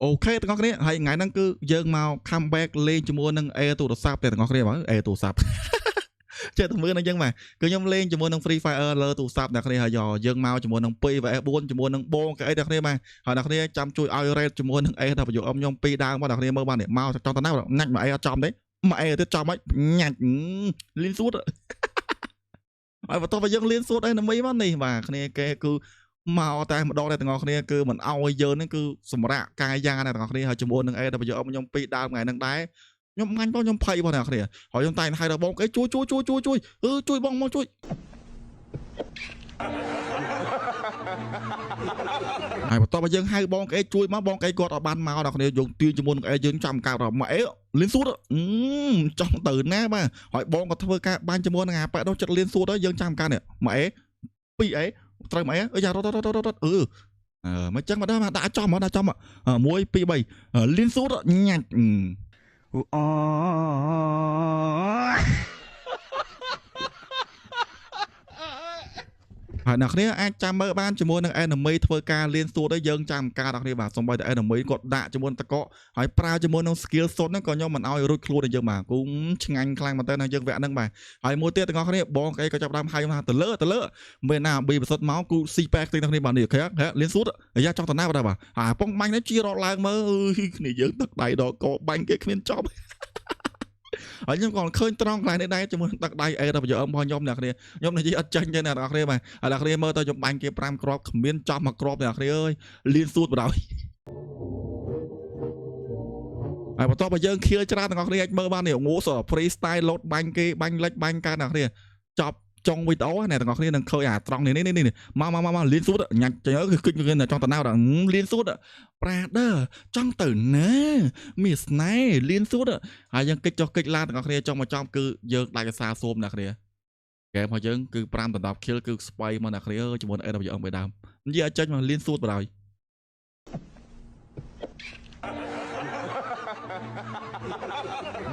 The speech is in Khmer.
OK ទាំងអស់គ្នាហើយថ្ងៃហ្នឹងគឺយើងមក comeback លេងជាមួយនឹង A ទូរស័ព្ទតែទាំងអស់គ្នាបាទ A ទូរស័ព្ទ ចេះតែមើលនឹងយើងបាទគឺខ្ញុំលេងជាមួយនឹង Free Fire លើទូរស័ព្ទអ្នកគ្នាហើយយើងមកជាមួយនឹង 2vs 4ជាមួយនឹងបងកអីអ្នកគ្នាបាទហើយអ្នកគ្នាចាំជួយឲ្យ rate ជាមួយនឹង AWM ខ្ញុំពីរដើមបាទអ្នកគ្នាមើលបាទនេះមកចង់តាណាញ៉ាច់មក A អត់ចំទេមក A ទៀតចំហើយញ៉ាច់លៀនសួតហើយបន្ទាប់ពីយើងលៀនសួតអីណាមីមកនេះបាទគ្នាគេគឺមកតែម្ដងតែទាំងអស់គ្នាគឺមិនអោយយើងហ្នឹងគឺសម្រាប់កាយយ៉ាអ្នកទាំងអស់គ្នាហើយជាមួយនឹង AWM ខ្ញុំពីរដើមថ្ងៃហ្នឹងដែរខ្ញុំបាញ់បងខ្ញុំភ័យបងអ្នកគ្នាហើយខ្ញុំតែងហៅដល់បងគេជួយជួយជួយជួយជួយអឺជួយបងមកជួយហើយបន្ទាប់មកយើងហៅបងគេជួយមកបងគេគាត់អត់បានមកដល់គ្នាយើងទាញជាមួយនឹងអេយើងចាំកើតដល់មកអេលៀនសួតចង់ទៅណាបាទហើយបងក៏ធ្វើការបាញ់ជាមួយនឹងអាប៉ែនោះចិត្តលៀនសួតហើយយើងចាំកើតនេះមកអេពីរអេត្រូវមកអេអើយ៉ារត់រត់រត់រត់អឺអឺមកចឹងមកដល់មកដាក់ចំមកដាក់ចំ1 2 3លៀនសួតញ៉ាច់ អូ ហើយអ្នកគ្នាអាចចាំមើលបានជាមួយនឹង enemy ធ្វើការលៀនសួតឲ្យយើងចាំការអ្នកគ្នាបាទសំបីតែ enemy គាត់ដាក់ជាមួយនឹងតកកហើយប្រើជាមួយនឹង skill សុតហ្នឹងក៏ខ្ញុំមិនឲ្យរួចខ្លួនឲ្យយើងបាទគូឆ្ងាញ់ខ្លាំងមែនតើណាយើងវគ្គហ្នឹងបាទហើយមួយទៀតទាំងអស់គ្នាបងក្អីក៏ចាប់ដើមហៅខ្ញុំថាទៅលើទៅលើមានណាប៊ីប្រសុទ្ធមកគូស៊ីប៉ែកទាំងគ្នាបាទនេះខែលៀនសួតអាយ៉ាចង់តាណាបាទបាទអាពងបាញ់នេះជារត់ឡើងមើលអើយគ្នាយើងទឹកដៃដល់កបាញ់គេគ្មានចប់ហើយខ្ញុំក៏ឃើញត្រង់កន្លែងនេះដែរជាមួយនឹងទឹកដៃ AWM របស់ខ្ញុំអ្នកគ្នាខ្ញុំនិយាយអត់ចាញ់ទេអ្នកនរគ្នាបាទហើយអ្នកគ្នាមើលទៅខ្ញុំបាញ់គេ5គ្រាប់គ្មានចំមួយគ្រាប់អ្នកគ្នាអើយលៀនសួតបណ្ដោយហើយបន្ទាប់មកយើងខៀលច្រើនទាំងអស់គ្នាអាចមើលបាននេះងូស free style លោតបាញ់គេបាញ់លិចបាញ់កើតអ្នកគ្នាចប់ចុងវីដេអូអ្នកទាំងអស់គ្នានឹងឃើញអាត្រង់នេះនេះនេះមកមកមកលៀនសួតញ៉ាច់ចេញគឺគិតគេចង់តណៅដល់លៀនសួត Brother ចង់ទៅណាមានស្នេហ៍លៀនសួតហើយយើងគិតចុះគិតឡើងទាំងអស់គ្នាចង់មកចំគឺយើងដាច់អាសាស៊ោមអ្នកគ្នាហ្គេមរបស់យើងគឺ5ដល់10 kill គឺស្បៃមកអ្នកគ្នាអើយជាមួយនឹង AWM បីដើមនិយាយឲ្យចេញមកលៀនសួតបណ្ដោយ